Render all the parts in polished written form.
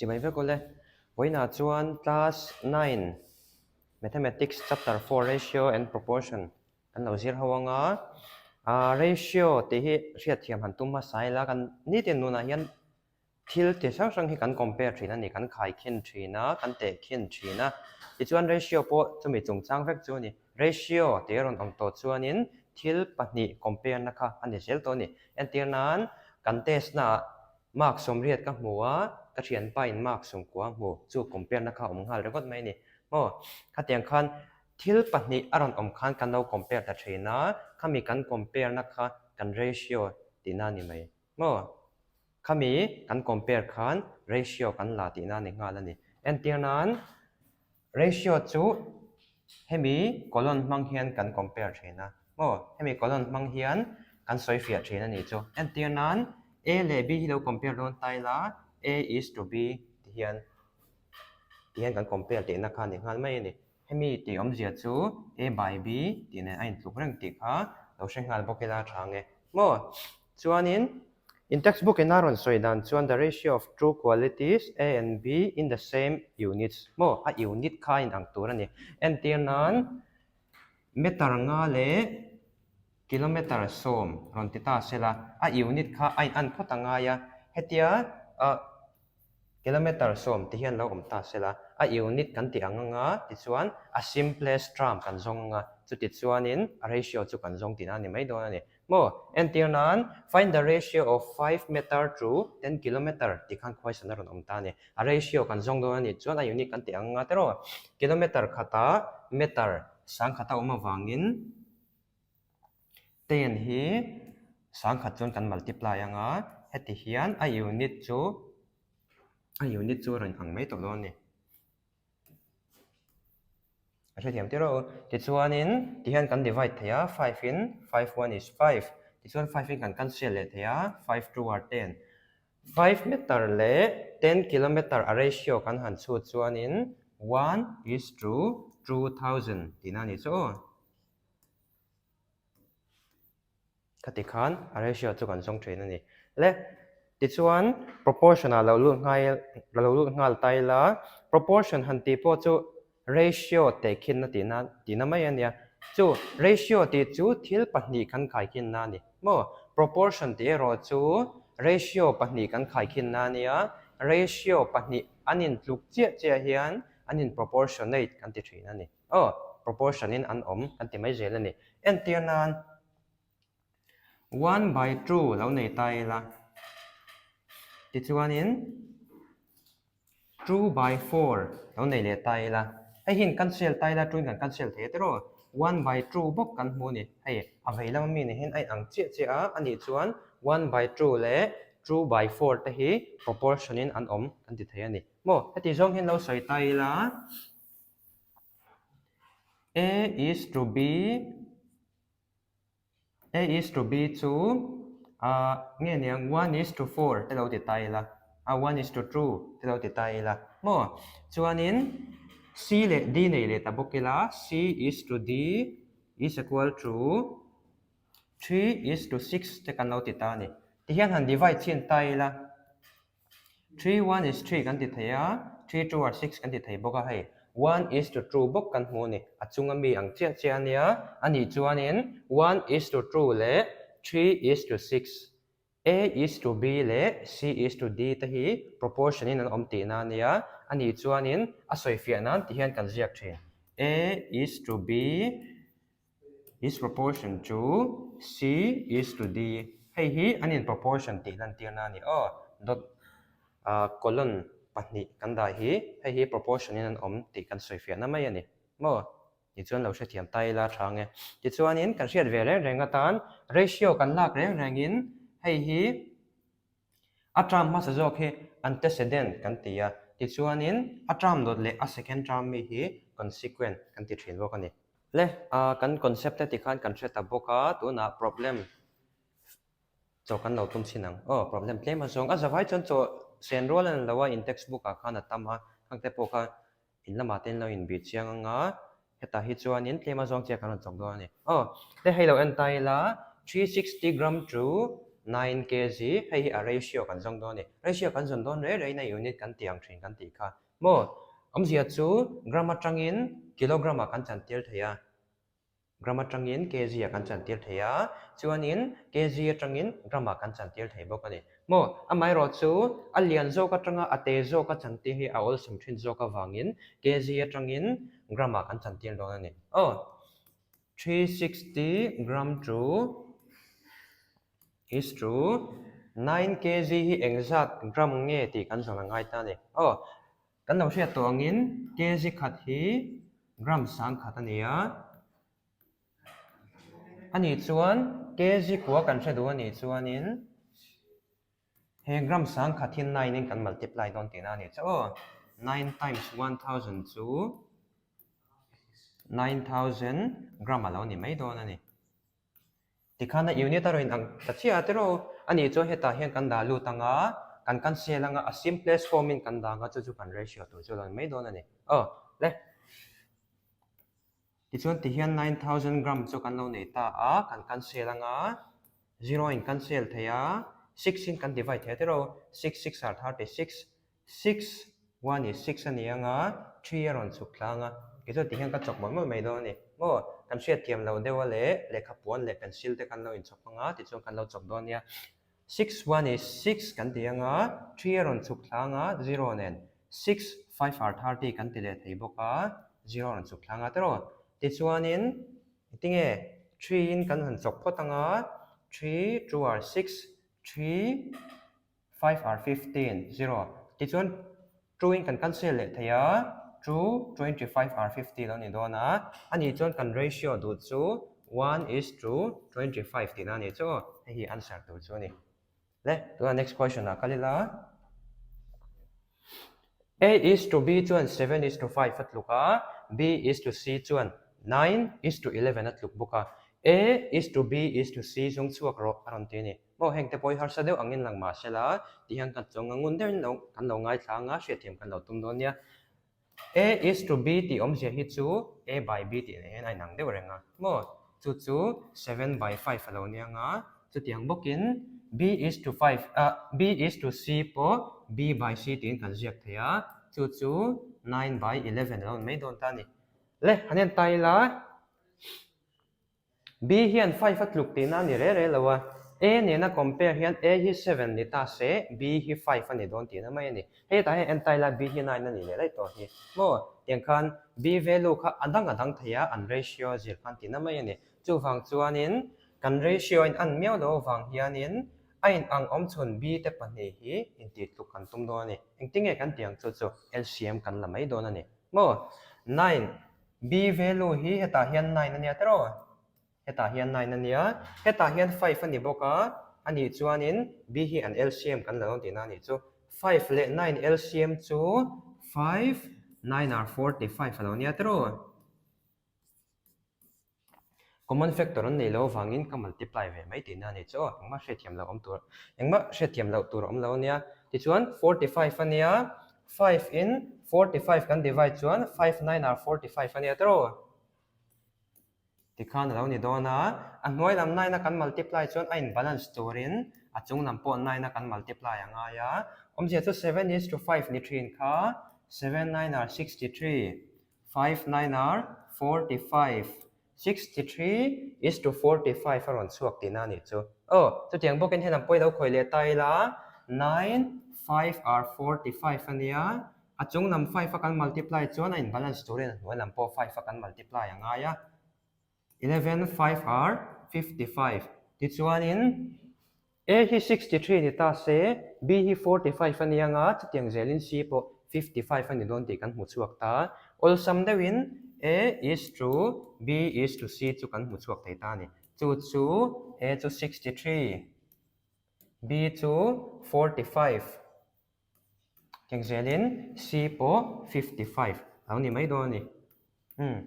Chibai vek awle. Vawiinah chuan class 9 Mathematics chapter 4 Ratio and Proportion kan lo zir ho anga ratio tih hi hriatthiam han tum hmasa ila kan nitin nunah hian Thil ti hrang hrang hi kan compare thin a ni, kan khaikhin thin a, kan tehkhin thin a. Tichuan ratio pawh chumi chungchang vek chu a ni. Ratio tih a rawn awm tawh chuanin thil pahnih compare na kha a ni zel tawh a ni. Entir nan kan test naah mark sawmriat ka hmu a, ka thianpa in mark sawmkua a hmu, chu compare na kha a awm nghal ringawt mai a ni. Maw? Khatiang khan thil pahnih a rawn awm khan kan lo compare ta thin a, khami kan compare na kha kan ratio tihna a ni mai. Maw? Khami kan compare khan ratio kan la tihna a ni nghal a ni. Entir nan ratio chu hemi colon hmang hian kan compare thin a. Maw? Hemi colon hmang hian kan sawi fiah thin a nih chu. Entir nan A leh B hi lo compare dawn ta ila A is to B ti hian ti hian kan compare tihna kha a ni nghal mai a ni. Hemi tih awmzia chu A by B tih nen a intluk reng tih kha lo hre nghal bawk ila a tha ang e. Maw? Chuanin, in textbook in a rawn sawi dan chuan the ratio of two qualities A and B in the same units maw? A unit kha a inang tur a ni. Entir nan meter nga leh kilometer 10 rawn ti ta sela a unit kha a in an phawt a ngai a. Hetia ah Kilometer 10 ti hian lo awm ta sela, a unit kan tih ang anga tichuan a simplest term kan zawng anga chuti chuanin a ratio chu kan zawng tihna a ni mai dawn a ni. Maw? Entir nan, find the ratio of 5 meter to 10 kilometer tih khan question a rawn awm ta a ni. A ratio kan zawng dawn a nih chuan a unit kan tih ang anga tiraw? Kilometer khatah meter sangkhat a awm avangin 10 hi 10,000 chuan kan multiply anga heti hian a unit chu a unit chu a rawn ang mai tawh dawn a ni. A hrethiam tir rawh u. Tichuanin tihian kan divide thei a, 5 in 5 one is 5 tichuan 5 in kan cancel leh thei a, 5 two are 10. 5 meter leh 10 kilometer a ratio kan han chhut chuanin 1 is to 2000 tihna a ni chu aw. Khati khan a ratio chu kan zawng thin a ni. Le, tichuan proportion ah lo lut nghal lo lut nghal ta ila, proportion han tih pawh chu ratio tehkhinna tihna tihna mai a nia. Chu ratio tih chu thil pahnih kan khaikhinna a ni maw? Proportion tih erawh chu ratio pahnih kan khaikhinna a nia, ratio pahnih an intluk chiah chiah hian an in proportionate kan ti thin a ni. Aw, proportion in an awm kan ti mai zel a ni. Entir nan one by two lo nei ta ila, tichuanin two by four lo nei leh ta ila, hei hi in cancel ta ila, two in kan cancel thei a tiraw? One by two bawk kan hmu a ni. Hei a vei lama mi ni hian a inang chiah chiah a, a nih chuan one by two leh two by four te hi proportion in an awm kan ti thei a ni. Maw, heti zawng hian lo sawi ta ila. A is to B A is to B chu ah nge niang 1 is to 4 te lo ti ta ila ah 1 is to 2 te lo ti ta ila maw chuanin C leh D nei leh ta bawk ila C is to D is equal to 3 is to 6 te kan lo ti ta a ni tihian han divide chhin ta ila. 3 1 is 3 kan ti thei a, 3 2 are 6 kan ti thei bawk a hei. 1 is to 2 bawk kan hmu a ni. A chunga mi ang chiah chiah a nia. A nih chuanin 1 is to 2 leh 3 is to 6, A is to B leh C is to D te hi proportion in an awm tihna a nia. A nih chuanin a sawifiah nan ti hian kan ziak thin. A is to B Is proportion to C is to D. Hei hi an in proportion tih lantirna a ni aw. Dot colon pahnih kan dah hi hei hi proportion in an awm tih kan sawifiahna mai a ni maw? Tichuan lo hrethiam ta ila tha ang e. Tichuanin kan hriat ve reng reng atan ratio kan lak reng rengin hei hi A term hmasa zawk hi antecedent kan ti a, tichuanin a term dawt leh a second term mi hi consequent kan ti thin bawk a ni. Le, kan concept te tikhan kan hre ta bawk a, tunah problem chaw kan lo tum chhin ang. Aw, problem tlem a zawng. A zavai chuan chaw sen rual a ni lo a, in textbook ah khan a tam a, khang te pawh kha in lamah te in lo inbih chiang ang a, hetah hi chuanin tlem a zawng chiah kan rawn chawk dawn a ni. Aw, le hei lo en ta ila, 360 gram to. 9 kg, hei hi a ratio kan zawng dawn a ni. Ratio kan zawn dawn rei reiin a unit kan tih ang thin kan tih kha. Maw? Awmzia chu gram atangin kilogram ah kan chantir thei a, gram atangin kg ah kan chantir thei a, chuanin kg atangin gram ah kan chantir thei bawk a ni. Maw? Amaherawh chu a lian zawk atanga a te zawk a chantir hi a awlsam thin zawk avangin kg atangin gram ah kan chantir dawn a ni. Aw. 360 gram to is to 9 kg hi engzat gram nge tih kan zawn a ngai ta a ni. Aw, kan lo hriat tawh angin kg khat hi gram sang khat a ni a. A nih chuan kg kua kan hre duh a nih chuanin he gram sang khat hi nine in kan multiply dawn tihna a ni chu aw. Nine times 1000 chu 9000 gram a lo ni mai dawn a ni. Tikhan a unit a rawn inang ta chiah a tiraw? A nih chuan hetah hian kan dah lut ang a, kan cancel ang a, a simplest form in kan dah ang a, chu chu kan ratio tur chu a lo ni mai dawn a ni. Aw le. Tichuan tihian 9000 gram chu kan lo nei ta a, kan cancel ang a, zero in cancel thei a, six in kan divide thei a tiraw? Six six are 36, Six, one is six a ni ang a, three a rawn chhuk tlang a, kei chuan tihian ka chawk mawlh mawlh mai dawn a ni. Maw, kan hriatthiam loh deuh a leh lehkha puan leh pencil te kan lo inchawk ang a, tichuan kan lo chawk dawn nia. Six, one is six kan ti ang a, three a rawn chhuk tlang a, zero nen. Six, five are 30 kan ti leh thei bawk a, zero a rawn chhuk tlang a tiraw. Tichuanin, tinge three in kan han chawk phawt ang a, three, two are six, three, 5 are 15, 0. Tichuan 2 in kan cancel leh thei a, 2, 25 are 50 lo ni dawn a, a nih chuan kan ratio duh chu 1 is to 25 tihna a ni chu aw, hei hi answer tur chu a ni. Le, tunah next question ah kal ila. A is to B chuan 7 is to 5 a tluk a, B is to C chuan 9 is to 11 a tluk bawk a. A is to B is to C zawng chhuak rawh a rawn ti a ni. Maw heng te pawh hi harsa deuh angin lang mah sela tih hian kan chuang a ngun deuhin lo kan lo ngaithla anga hriatthiam kan lo tum dawn nia. A is to B tih awmzia hi chu A by B tih nen hian a inang deuh reng a maw? Chu chu 7 by 5 a lo nia nga chutiang bawkin B is to 5 ah B is to C pawh B by C tiin kan ziak thei a chu chu 9 by 11 a lo ni mai dawn ta a ni. Le han en ta ila. B hian 5 a tluk tihna a ni re re lo a, A nena compare hian A hi 7 ni ta se B hi 5 a ni dawn tihna mai a ni. Hei tah hian en ta ila B hi 9 a ni leh daih tawh hi. Maw? Tiang khan B value kha a dang a dang thei a, an ratio a zir khan tihna mai a ni. Chuvang chuanin kan ratio in an miau lo avang hianin a inang awmchhun B te pahnih hi intih tluk kan tum dawn a ni. Engtinge kan tih ang chu chu LCM kan la mai dawn a ni. Maw? 9 B value hi hetah hian 9 a nia tiraw? Hetah hian 9 a nia. Hetah hian 5 a ni bawk a, a nih chuanin B hi an LCM kan la dawn tihna a nih chu. 5 leh 9 LCM chu 5, 9 are 45 a lo nia tiraw? Common factor an nei lo avangin ka multiply ve mai tihna a nih chu aw, engmah hriatthiam loh awm tur, engmah hriatthiam loh tur a awm lo a nia. Tichuan 45 a nia, 5 in 45 kan divide chuan 5 nine are 45 a nia tiraw? Tikhan a lo ni dawn a, a hnuai lam nine a kan multiply chuan a in balance turin a chung lam pawh nine a kan multiply a ngai a, awmzia chu 7 is to 5 ni thin kha 7 nine are 63, 5 nine are 45. 63 is to 45 a rawn chhuak tihna a nih chu. Aw, chutiang bawkin hei lam pawh i lo khawi leh ta ila, 9, 5 are 45 a nia, a chung lam 5 a kan multiply chuan a in balance turin a hnuai lam pawh 5 a kan multiply a ngai a, 11, 5 are 55 tichuanin A hi 63 ni ta se, B hi 45 a ni ang a, chutiang zelin C pawh 55 a ni dawn tih kan hmu chhuak ta. Awlsam deuhin A is to B is to C chu kan hmu chhuak thei ta a ni. Chu chu A chu 63, B chu 45, chutiang zelin C pawh 55 a lo ni mai dawn a ni. Umm,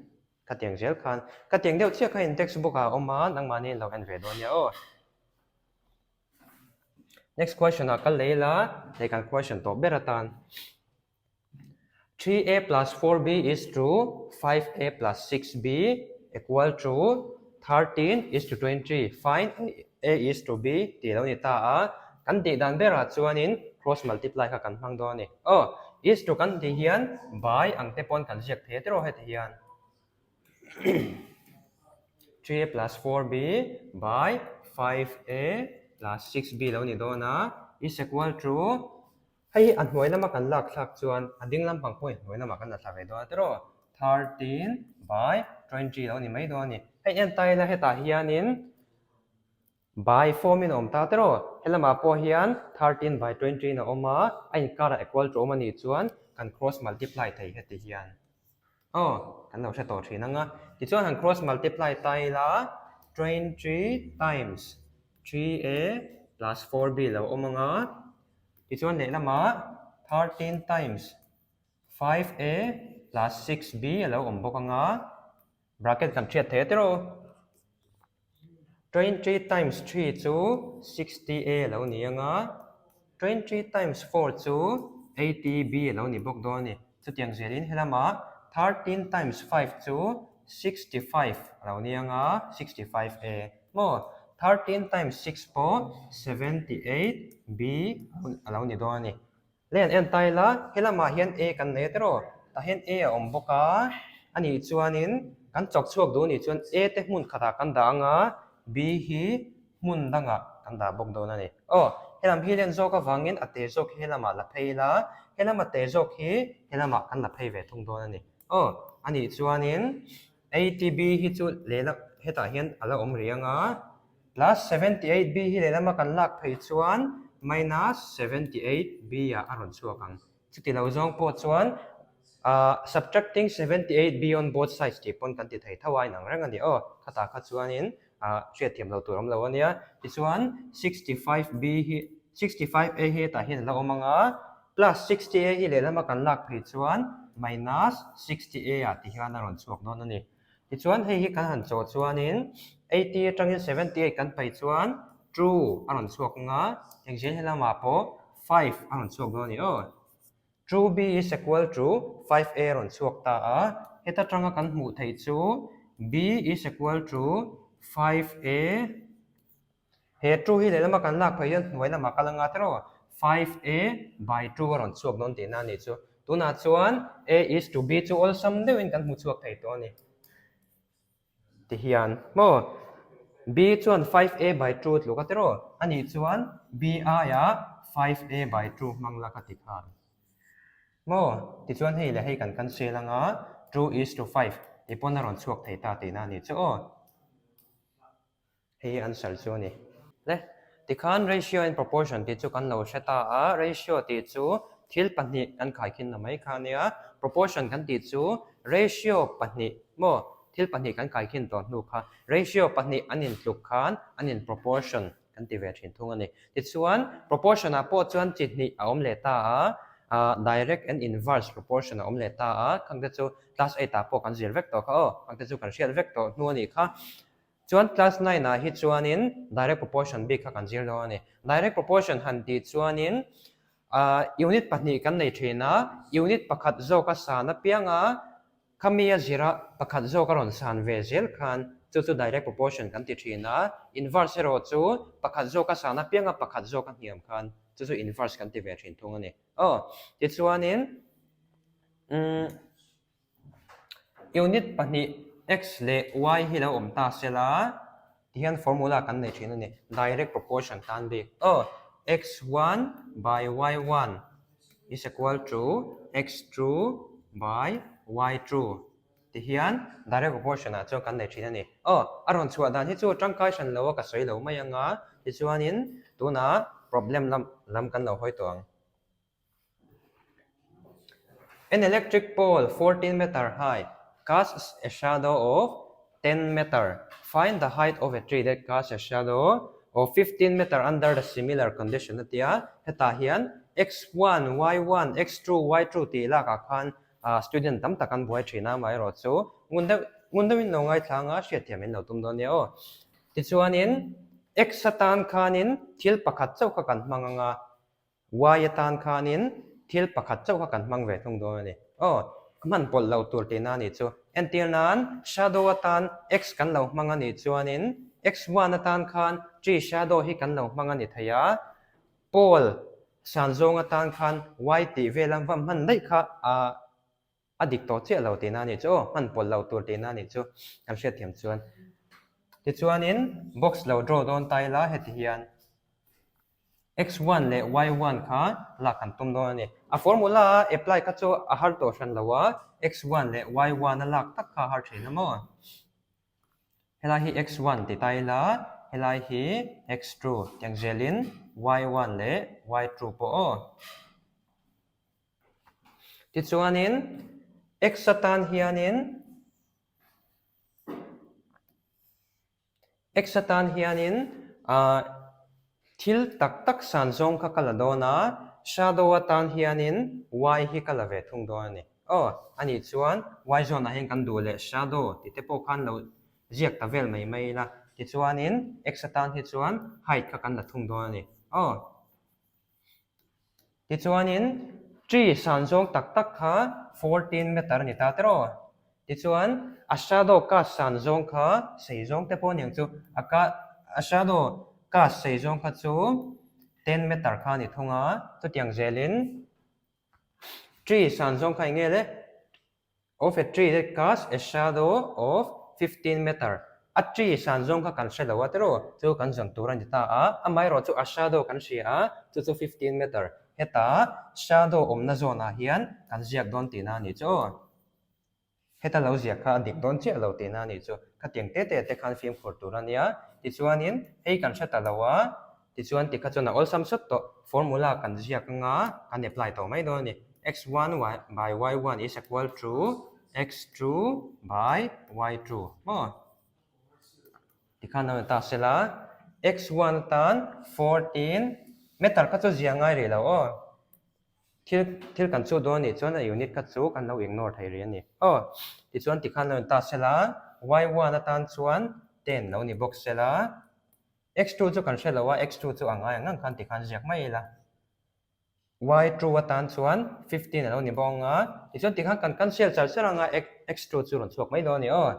khatiang zel khan, khatiang deuh chiah kha in textbook ah a awm a, nangmahni in lo en ve dawn nia aw. Next question ah kal leh ila, hei kan question tawh ber atan. 3a plus 4b is to 5a plus 6b equal to 13 is to 20. Find a. A is to B tih a lo ni ta a, kan tih dan berah chuanin cross multiply kha kan hmang dawn a ni. Aw, is to kan tih hian by ang te pawn kan ziak thei a tiraw heti hian. 3a plus 4b by 5a plus 6b lo ni dawn a, is equal to Hei hi a hnuai lama kan lak thlak chuan a ding lampang pawh hi hnuai lamah kan la thla ve dawn a tiraw? 13 by 20 lo ni mai dawn a ni. Hei en ta ila hetah hianin by form in a awm ta tiraw? Helamah pawh hian 13 by 20 in a awm a, a inkarah equal to awm a nih chuan kan cross multiply thei heti hian. Aw, kan lo hre tawh thin ang a. Tichuan han cross multiply ta ila 20 times 3a plus 4b lo awm ang a. Tichuan lehlamah 13 times 5a plus 6b a lo awm bawk ang a. Bracket kan hriat thei a tiraw? 20 times 3 chu 60a a lo ni ang a, 20 times 4 chu 80b a lo ni bawk dawn a ni. Chutiang zelin helamah 13 times 5 chu 65 a lo ni ang a, 65a maw? 13 times 6 pawh 78b a lo ni dawn a ni. Lei an en ta ila, he lamah hian A kan nei a tiraw? Tah hian A a awm bawk a, a nih chuanin kan chawk chhuak duh anih chuan A te hmun khatah kan dah ang a, B hi hmun dangah kan dah bawk dawn a ni. Aw, he lam hi len zawk avangin a te zawk hi he lamah la phei ila, he lama te zawk hi he lamah kan la phei ve thung dawn a ni. Aw, a nih chuanin A T B hi chu lehlam hetah hian a la awm rih ang a, Plus 78 b hi lehlama kan lak phei chuan minus 78 b ah a rawn chhuak ang. Chuti lo zawng pawh chuan ah subtracting 78 b on both sides tih pawn kan ti thei tho a inang reng a ni aw. Khatah kha chuanin ah hriatthiam lo tur awm lo a nia. Tichuan 65 b hi 65 a hi hetah hian a la awm ang a, plus 60 a hi lehlama kan lak phei chuan minus 60 a ah ti hian a rawn chhuak dawn a ni. Tichuan hei hi kan han chawh chuanin 80 atangin 78 kan pai chuan two a rawn chhuak ang a, engzia helamah pawh five a rawn chhuak dawn a ni aw. Two b is equal to 5a a rawn chhuak ta a, heta tanga kan hmuh theih chu b is equal to 5a. He two hi lehlam a kan lak phei hian hnuai lamah kal anga tiraw 5a by 2 a rawn chhuak dawn tihna a nih chu. Tunah chuan a is to b chu awlsam deuhin kan hmu chhuak thei tawh a ni. Tihian maw b chuan 5a by 2 tluk a tiraw a nih chuan b aiah 5a by 2 hmang la ka ti khan maw tichuan hei leh hei kan cancel anga 2 is to 5 tih pawn a rawn chhuak thei ta tihna a nih chu aw. Hei hi answer chu a ni. Le, tikhan ratio and proportion tih chu kan lo hre ta a, ratio tih chu thil pahnih kan khaikhin na mai kha a nia, proportion kan tih chu ratio pahnih maw, thil pahnih kan khaikhin tawh hnu kha ratio pahnih an intluk khan an in proportion kan ti ve thin thung a ni. Tichuan proportion ah pawh chuan chi hnih a awm leh ta a, ah direct and inverse proportion a awm leh ta a, khang te chu class eight ah pawh kan zir vek tawh kha aw, khang te chu kan hriat vek tawh hnu a nih kha. Chuan class nine ah hi chuanin direct proportion bik kha kan zir dawn a ni. Direct proportion han tih chuanin ah unit pahnih kan nei thin a, unit pakhat zawk a san apiang a, khami a zira pakhat zawk a rawn san ve zel khan chu chu direct proportion kan ti thin a, inverse erawh chu pakhat zawk a san apiang a pakhat zawk a hniam khan chu chu inverse kan ti ve thin thung a ni. Aw, tichuanin umm. Unit pahnih x leh y hi lo awm ta se la, tihian formula kan nei thin a ni, direct proportion tan bik. Aw, x1 by y1 is equal to x2 by y2 tihian direct proportion ah chuan kan nei thin a ni. Aw, a rawn chhuah dan hi chu tangkai hran lo a ka sawi lo mai ang a, tichuanin tunah problem lam lam kan lo hawi tawh ang. An electric pole 14 meter high casts a shadow of 10 meter. Find the height of a tree that casts a shadow of 15 meter under the similar condition a ti a. Hetah hian x1, y1, x2, y2 tih lakah khan student tam tak an buai thin a, amaherawh chu ngun deuh ngun deuhin lo ngaithla anga hriatthiam in lo tum dawn nia aw. Tichuanin x atan khanin thil pakhat chauh kha kan hmang anga Y atan khanin thil pakhat chauh kha kan hmang ve thung dawn a ni. Aw, ka hman pawlh lo tur tihna a nih chu. Entir nan shadow atan X kan lo hmang a nih chuanin X one atan khan tree shadow hi kan lo hmang a ni thei a, pole san zawng atan khan y tih vel a va hman daih kha ah a dik tawh chiah lo tihna a nih chu aw, hman pawlh lo tur tihna a nih chu kan hriatthiam chuan. Tichuanin box lo draw dawn ta ila heti hian x1 leh y1 kha lak kan tum dawn a ni. A formula a apply kha chu a har tawh hran lo a, x1 leh y1 a lak tak kha a har thin a maw? Helai hi x1 ti ta ila, helai hi x2 tiang zelin y1 leh y2 pawh aw. Tichuanin x atan hianin X atan hianin ah thil tak tak san zawng kha ka la dawn a, shadow atan hianin Y hi ka la ve thung dawn a ni. Aw, anih chuan Y zawnah hian kan duh leh shadow tih te pawh khan lo ziak ta vel mai mai ila, tichuanin X atan hi chuan height kha kan la thung dawn a ni. Aw. Tichuanin tree san zawng tak tak kha 14 meter a ni ta tiraw? Tichuan a shadow cast san zawng kha sei zawng te pawh a niang chu a ka a shadow cast sei zawng kha chu 10 meter kha a ni thung a, chutiang zelin tree san zawng kha eng nge le? Of a tree that casts a shadow of 15 meter. A tree san zawng kha kan hre lo a tiraw? Chu kan zawn tur a ni ta a. Amaherawh chu a shadow kan hria a, chu chu 15 meter. Heta shadow awmna zawnah hian kan ziak dawn tihna a nih chu aw. Heta lo ziak kha a dik dawn chiah lo tihna a nih chu. Khatiang te te te khan fimkhur tur a nia. Tichuanin hei kan hre ta lo a, Tichuan tikha chuan a awlsam sawt tawh. Formula kan ziak anga kan apply tawh mai dawn a ni. X1 by Y1 is equal to X2 by Y2 maw? Tikhan a ta sela X1 atan 14 meter kha chu zia ngai rih lo aw. Thil thil kan chu dawn a nih chuan a unit kha chu kan lo ignore thei rih a ni. Aw tichuan tikhan a ta sela Y1 atan chuan 10 lo ni bawk sela. X2 chu kan hre lo a, X2 chu a ngai ang ang khan tikhan ziak mai ila. Y2 atan chuan 15 a lo ni bawk ang a, tichuan tikhan kan cancel char char ang a, X2 chu rawn chhuak mai dawn a ni aw.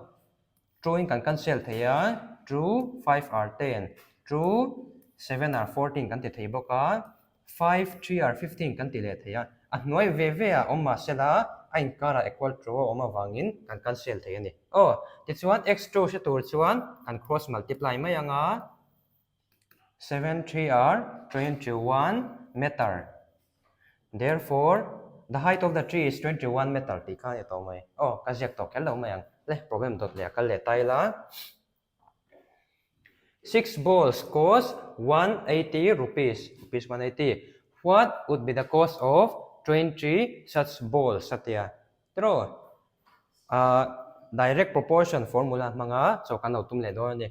2 in kan cancel thei a, 2 5 are 10, 2 7 are 14 kan ti thei bawk a, 5 3 are 15 kan ti leh thei a. A hnuai ve ve ah awm mahse la, a inkarah equal to a awm avangin kan cancel thei a ni. Aw, tichuan x two hre tur chuan kan cross multiply mai ang a, 7 3 are 21 meter. Therefore, the height of the tree is 21 meter tih kha a ni tawh mai. Aw, ka ziak tawh kher lo mai ang. Le, problem dawt leh a kal leh ta ila. Six balls cost 180 rupees, rupees 180. What would be the cost of 20 such balls? A tia. Tiraw? Ah, direct proportion formula hmanga chaw kan lo tum leh dawn a ni.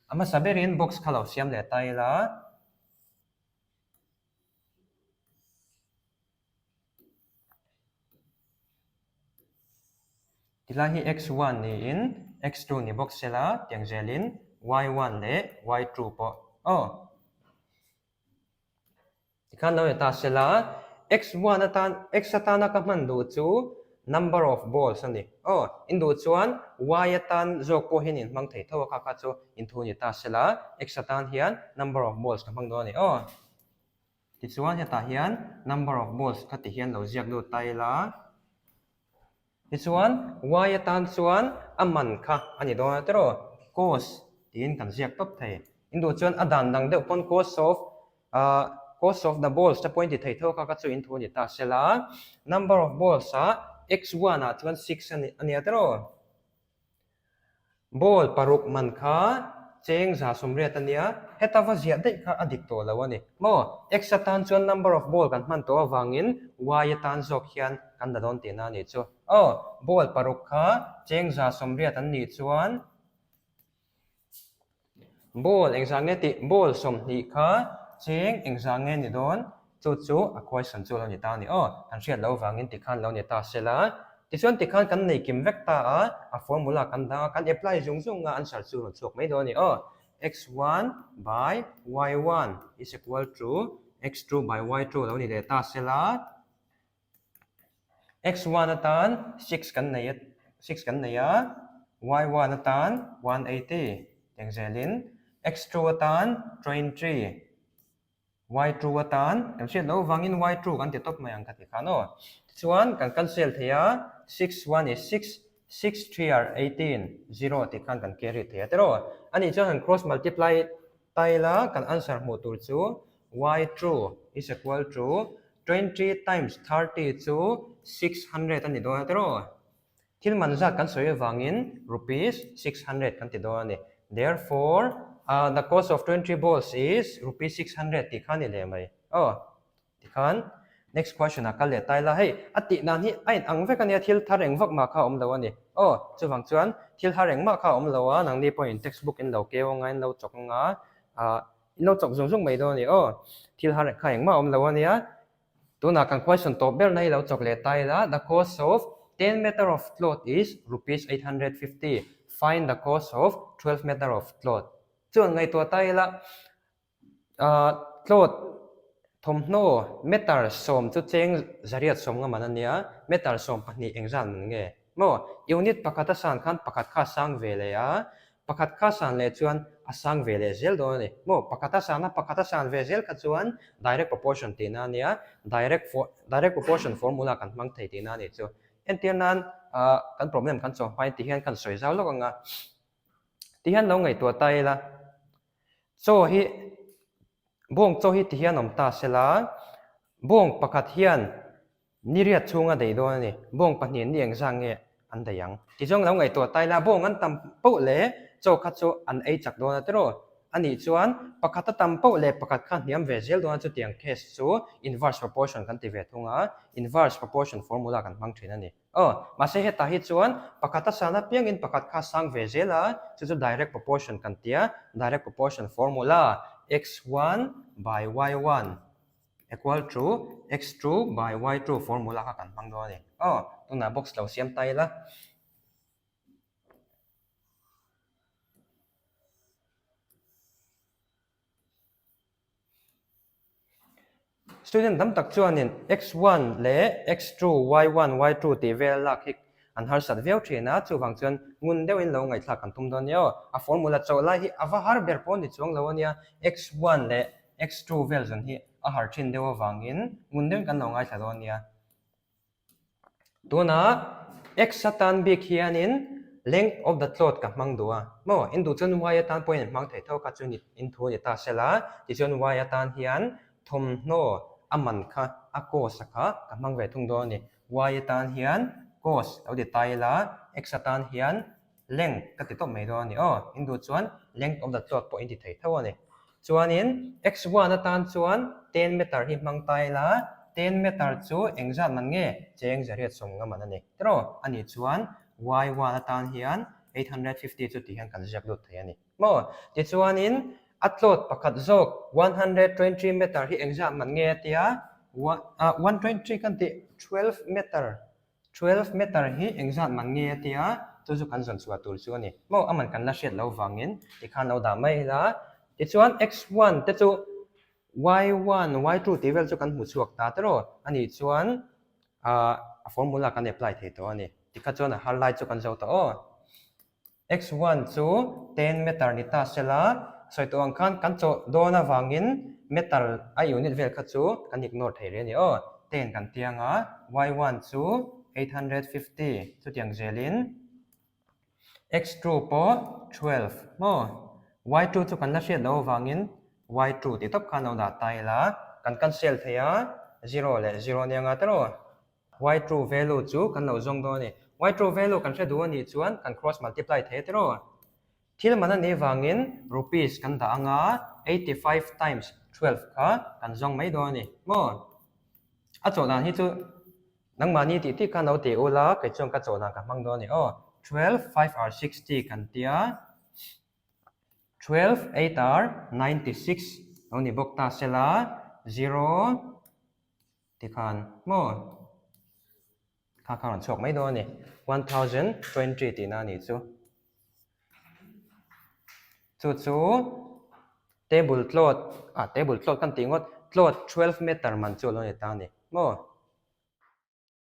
A hmasa berin box kha lo siam leh ta ila. Tilai hi x1 niin x2 ni bawk sela tiang zelin y1 leh y2 pawh aw. Tikhan lo ni ta sela x1 atan x atana ka hman duh chu number of balls a ni aw. In duh chuan y atan zawk pawh hian in hmang thei tho a kha kha chu in thu ni ta sela x atan hian number of balls ka hmang dawn a ni aw. Tichuan hetah hian number of balls kha ti hian lo ziak lut ta ila. Tichuan y atan chuan a man kha a ni dawn a tiraw? Cost tiin kan ziak tawp thei. In duh chuan a dan dang deuh pawn cost of ah cost of the balls te pawh in ti thei tho kha kha chu in thu a ni ta sela. Number of balls ah x one ah chuan six a ni a nia tiraw? Ball paruk man kha cheng 180 a nia, heta va ziah daih kha a dik tawh lo a ni. Maw? X atan chuan number of ball kan hman tawh avangin Y atan zawk hian kan la dawn tihna a nih chu. Aw, ball paruk kha cheng 180 an nih chuan Ball engzah nge tih? Ball 20 kha cheng engzah nge ni dawn? Chu chu a question chu a lo ni ta a ni aw. Kan hriat loh vangin tikhan lo ni ta se la. Tichuan tikhan kan nei kim vek ta a, a formula kan dang a, kan apply zung zung a, answer chu rawn chhuak mai dawn a ni aw. X1 by Y1 is equal to X2 by Y2 lo ni leh ta se la. X1 atan 6 kan nei a, 6 kan nei a, Y1 atan 180 eng zelin. X2 atan 20, Y2 atan kan hriat loh vangin Y2 kan ti tawp mai ang ka ti khan aw. Tichuan kan cancel thei a, 6 one is 6, 6 three are 18, 0 tih khan kan carry thei a tiraw. Anih chuan han cross multiply ta ila kan answer hmuh tur chu Y2 is equal to 20 times 30 chu 600 a ni dawn a tiraw. Thil man zat kan sawi avangin rupees 600 kan ti dawn a ni. Therefore, the cost of 20 balls is rupees 600 tih kha a ni leh mai. Aw, tikhan next question ah kal leh ta ila, hei a tih dan hi a inang vek a nia, thil thar eng vak mah kha a awm lo a ni. Aw, chuvang chuan thil har engmah kha a awm lo a, nangni pawhin textbook in lo keu anga, in lo chawk anga, in lo chawk zung zung mai dawn a ni. Aw, thil har kha engmah a awm lo a nia. Tunah kan question tawp ber na hi lo chawk leh ta ila, The cost of 10 meter of cloth is rupees 850, find the cost of 12 meter of cloth. Chuan ngaihtuah ta ila, cloth thawmhnaw meter sawm chu cheng zariat sawm nga man a nia, meter 12 engzat man nge? Maw? Unit pakhat a san khan pakhat kha a sang ve leh a, Pakhat kha san leh chuan a sang ve leh zel dawn a ni. Maw, pakhat a san a, pakhat a san ve zel kha chuan direct proportion tihna a nia, direct for direct proportion formula kan hmang thei tihna a nih chu. Entir nan ah kan problem kan chawh hmain tihian kan sawi zau lawk ang a. Tihian lo ngaihtuah ta ila, chaw hi bawng chaw hi tihian awm ta sela, bawng pakhat hian Ni riat chhung a daih dawn a ni. Bawng pahnih ni engzah nge an daih ang? Tichuan lo ngaihtuah ta ila, bawng an tam poh leh chaw kha chu an ei chak dawn a tiraw? A nih chuan pakhat a tam poh leh pakhat kha hniam ve zel dawn a, chutiang case chu inverse proportion kan ti ve thung a, inverse proportion formula kan hmang thin a ni. Aw, mahse hetah hi chuan pakhat a san apiangin pakhat kha a sang ve zel a, chu chu direct proportion kan ti a, direct proportion formula x1 by y1. Equal to x2 by y2 formula kha kan hmang dawn a ni. Aw, tunah box lo siam ta ila. Student tam tak chuanin x1 leh x2, y1, y2 tih vel lak hi an harsat viau thin a, chuvang chuan ngun deuhin lo ngaihthlak kan tum dawn nia aw. A formula chawh lai hi a va har ber pawh ni chuang lo a nia, x1 leh x2 vel zawn hi a har thin deuh avangin ngun deuhin kan lo ngaithla dawn nia. Tunah x atan bik hianin length of the cloth ka hmang duh a, maw? In duh chuan y atan pawhin in hmang thei tho kha chu in thu a ni ta sela, tichuan y atan hian thawmhnaw a man kha a cost a kha ka hmang ve thung dawn a ni. Y atan hian cost lo ti ta ila, x atan hian length ka ti tawp mai dawn a ni aw. In duh chuan length of the cloth pawh in ti thei tho a ni. Chuanin x one atan chuan 10 meter hi hmang ta ila, 10 meter chu engzat man nge? Cheng zariat sawm nga man a ni. Tiraw? A nih chuan y one atan hian 850 chu tih hian kan ziak lut thei a ni. Maw? Tichuanin a cloth pakhat zawk 120 meter hi engzat man nge a tia? 120 kan tih 12 meter 12 meter hi engzat man nge a tia, chu chu kan zawn chhuah tur chu a ni. Maw a man kan la hriat loh vangin tikhan lo dah mai ila. Tichuan x one te chu y one, y two tih vel chu kan hmu chhuak ta tiraw? A nih chuan ah a formula kan apply thei tawh a ni. Tikha chuan a har lai chu kan zo tawh aw. X one chu 10 meter ni ta sela, sawi tawh ang khan kan chawh dawn avangin meter a unit vel kha chu kan ignore thei rih a ni aw. 10 kan tiang a, y one chu 850 chutiang zelin x two pawh 12 maw? Y two chu kan la hriat loh avangin y two tih tawp khan lo dah ta ila, kan cancel thei a, zero leh zero nia nga tiraw? Y true value chu kan lo zawng dawn a ni. Y true value kan hre duh a nih chuan kan cross multiply thei a tiraw? Thil man a nih vangin rupees kan dah anga 85 times 12 kha kan zawng mai dawn a ni maw? A chawh dan hi chu nangmahni tih tih khan lo ti ula kei chuan ka chawh dan ka hmang dawn a ni aw. 12 5 are 60 kan tia 12 8 are 96 lo ni bawk ta sela 0 Tikhan maw? Kha kha rawn chhuak mai dawn a ni. 1020 tihna a nih chu. Chu chu table cloth, ah table cloth kan tih ngawt, cloth 12 meter man chu a lo ni ta a ni maw?